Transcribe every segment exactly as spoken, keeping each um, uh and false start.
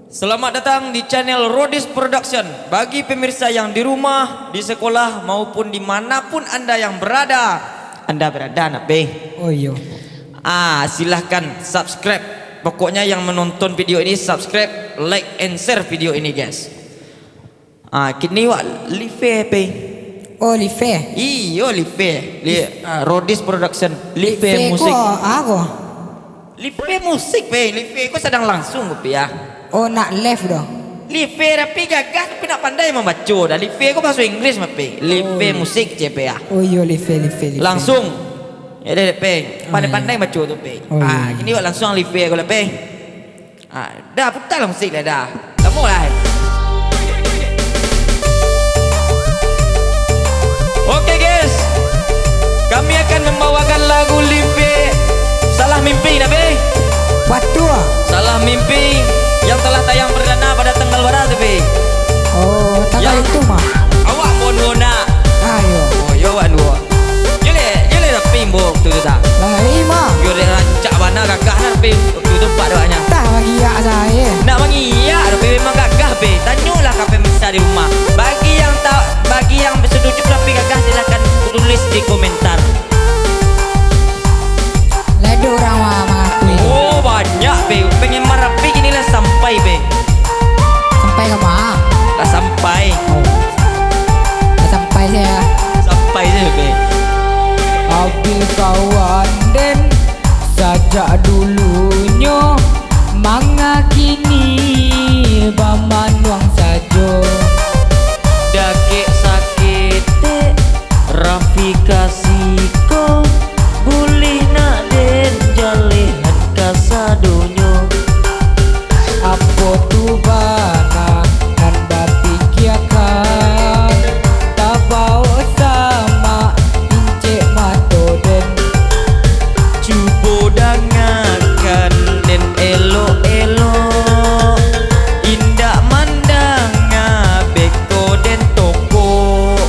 Selamat datang di channel Rodis Production. Bagi pemirsa yang di rumah, di sekolah, maupun di mana pun Anda yang berada, Anda berada, nak, Pe? Oh, iyo. Ah, silahkan subscribe. Pokoknya yang menonton video ini, subscribe, like, and share video ini, guys. Ah, kini wak live, Pe. Oh, live? Iyo, live. Li-, ah, Rodis Production. Live. Live ko musik. Apo? Live musik, Pe. Live ko sadang langsung ko, Pe, ah. Oh, nak live doh? Live, tapi gagah, tapi nak pandai mambaco doh. Live ko bahaso Inggris mah, Pe. Live. Oh, iyo. Musik je, Pe, ah. Oh, iyo, live, live, live. Langsung. Ya deh, Pe. Pandai-pandai baco tu, Pe. Oh, iyo. Ah, kini wak langsung live ko lah, Pe. Ah, dah, putarlah musik dah, dah. Lamo lah. Oke, guys. Kami akan membawakan lagu Limpe, Salah Mimpi, nah, Pe. Batua. Salah Mimpi yang telah tayang perdana pada tanggal bara tu, Pe. Oh, tanggal itu mah. Awak pun nak. Ayo. Oh, yo, awak duo. Yo le, yo le rapi imbau waktu tu, tak? Lai mah. Yo le rancak bana gagah nan rapi waktu tu, pak dewaknyo. Tah, bagiak sae. Nak mangiak, tapi memang gagah, Pe. Tanyolah ka pemirsa di rumah. Bagi yang ta-, bagi yang setuju rapi gagah, silakan tulis di komentar. Lah ado urang ma-, mangakui. Oh, banyak, Pe. Penggemar rapi kini lah sampai, Pe. Sampai ka ma? Lah sampai. Oh. Lah sampai sajo, yo. Sampai sajo, Pe. Abil kawan den, sajak dulunyo manga kini bamanuang sajo. Dakek saketek Rafi ka siko, bulih nak den jalehan kasadonyo. Apo tu bana nan bapikiakan, tabaok samak incek mato den. Cubo dangakan den elok-elok, indak mandanga beko den tokok.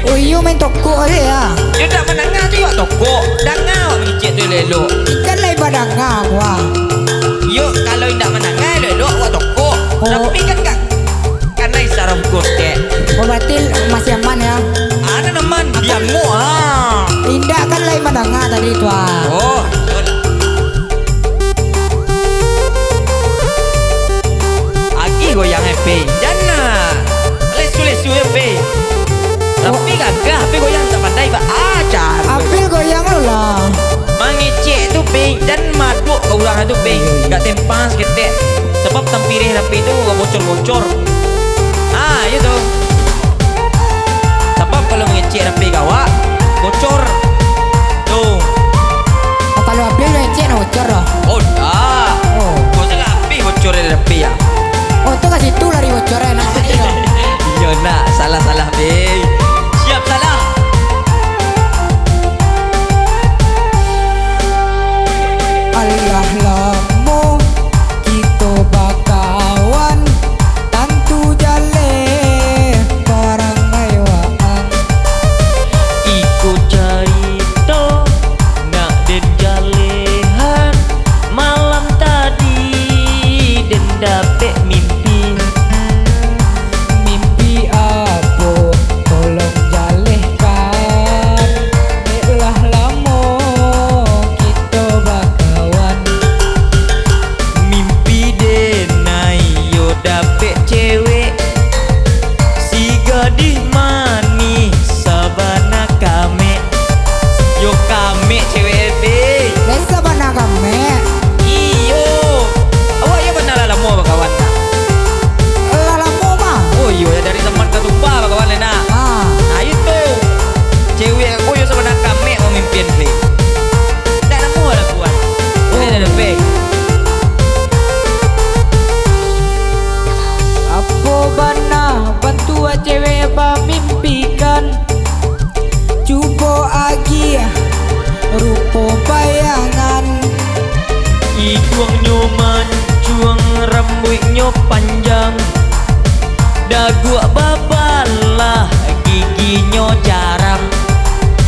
Oh, iyo main tokok se, ah. Yo, indak mandanga tu awak tokok. Danga awak mangecek tu elok-elok. Ikan lai badanga, wah. Yo, kalau indak mandanga, elok-elok awak tokok. Oh. Tapi kan ka-, kanai saraf kotek. Oh, berarti masih aman, yo? Aman, aman. Diamu, ah. Indak kan lai mandanga tadi tu, ah. Oh, betul. Agih goyang, eh, Pe. Jan nah. Lesu-lesu, eh, Pe. Tapi gagah, Pe, goyang tak pandai, Pak. Ah, jan. Ambil goyang lo lah. Mangecek tu, Pe. Jan madok ka urang tu, Pe. Gak tempang saketek. Sabab tampireh rapi tu gak bocor-bocor. Ah, iyo tu. Sabab kalau mangecek rapi gawak, bocor. Tu. Oh, kalau Abil mangecek nak bocor doh? Oh, dak. Oh. Kok salah Abil bocor dari rapi, yo? Oh, tu ka situ lari bocor, eh, nak mati doh. Iyo, nak. Salah, salah, Bil. Siap salah. Alah lamo kito bakawan, tantu jaleh parangai waang. Iko carito nak den jalehan, malam tadi den dapek mimpi. Mimpi apo? Tolong jalehkan. Dek lah lamo kito bakawan. Mimpi den, ayo dapek cewek, si gadih manih sabana kamek. Yo kamek cewek, Bil. Lai sabana kamek. Iyo. Awak iyo bana lah lamo bakawan, nah? Lah lamo mah. Oh iyo, yo dari zaman katumbak bakawan lai, nah. Ah. Nah, itu. Cewek ko yo sabana kamek mamimpian, Bil. Ndak namo lah kuat. Boleh dah, Bil. Apo bana bantuak cewek bamimpikan? Cubo agiah rupo bayangan. Iduangnyo mancuang, rambuiknyo panjang, daguak babalah, giginyo jarang.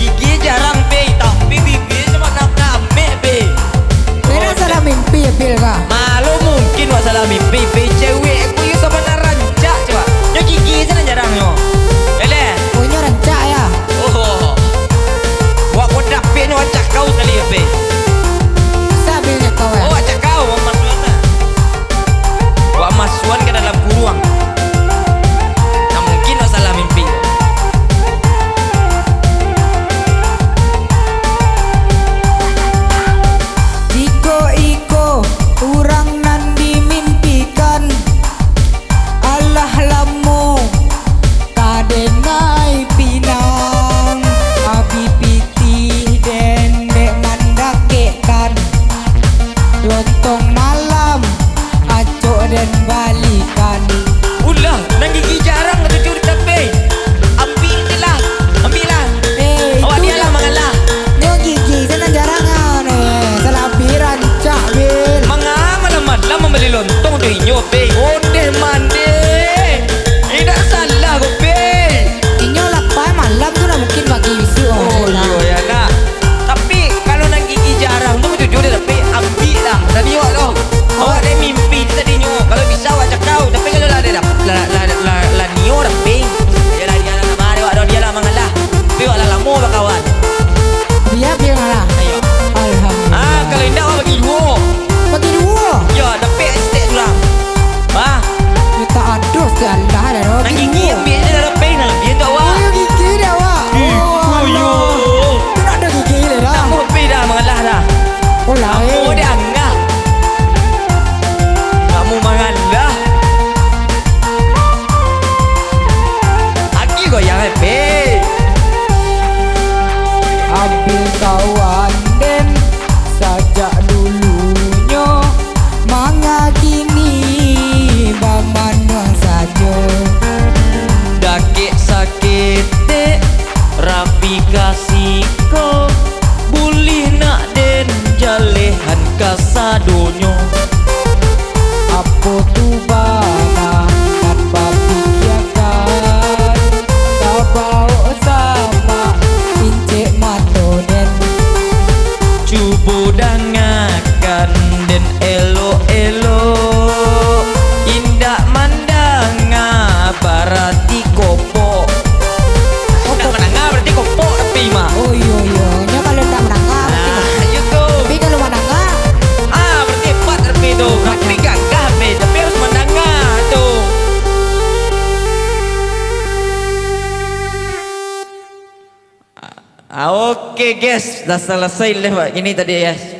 Gigi jarang, Bil, tapi bibir sabana kamek, Bil. Kena salah mimpi, Bil, kah? Malo mungkin wak Inyo, Pe. Ondeh mandeh. Indak salah ko, Pe. Inyo lapai malam tu lah mungkin pagi bisuak. Oh, iyo, yo, nak. Tapi, kalau nan gigi jarang tu, jujur deh, Pe, ambiak lah. Tadi awak tu. Awak deh mimpi tadi nyo. Kalau bisa, awak cakau. Tapi, kalau lah, lah, lah, lah, lah, lah nio dah, Pe. Yo lah, dia lah, nama dia, awak dah, dia lah mangalah. Tapi, awak lah lamo bakawan. Biar dia ngalah. Ayo. Alhamdulillah. Ah, kalau indak, awak bagi duo. Bagi duo? Yo, dapek stek surang. Ah. Minta aduh, si Allah dah, dah. Nan gigi ambiak je dah, Pe, nan labiah tu awak. Oh, yo, gigi dah, awak. Ih, oh, oh, yo. Alah. Tu nak ada gigi dia dah. Nak mau Pe dah mangalah dah. Oh, lah, eh. Nak mau dia angah. Nak mau mangalah. Agi goyang, eh, Pe. Ambil kawan den sajak dulunyo, manga kini bamanuang sajo. Dakek saketek, rapi kasiko, bulih nak den jalehan kasadonyo. Apo tu bana nan bapikiakan, tabao samak incek mato den. Cubo dangakan den elok-elok, indak mandanga barati kopok. Indak mandanga barati kopok tapi, Mak. Oh, iyo, iyo. Nyo kalau indak mandanga, barati kopok. Ah, iyo tu. Tapi kalau mandanga? Ah, barati hebat tapi tu. Tapi gagah, Pe. Tapi harus mandanga tu. Ah, oke, guys. Lah salasai live kini tadi, guys.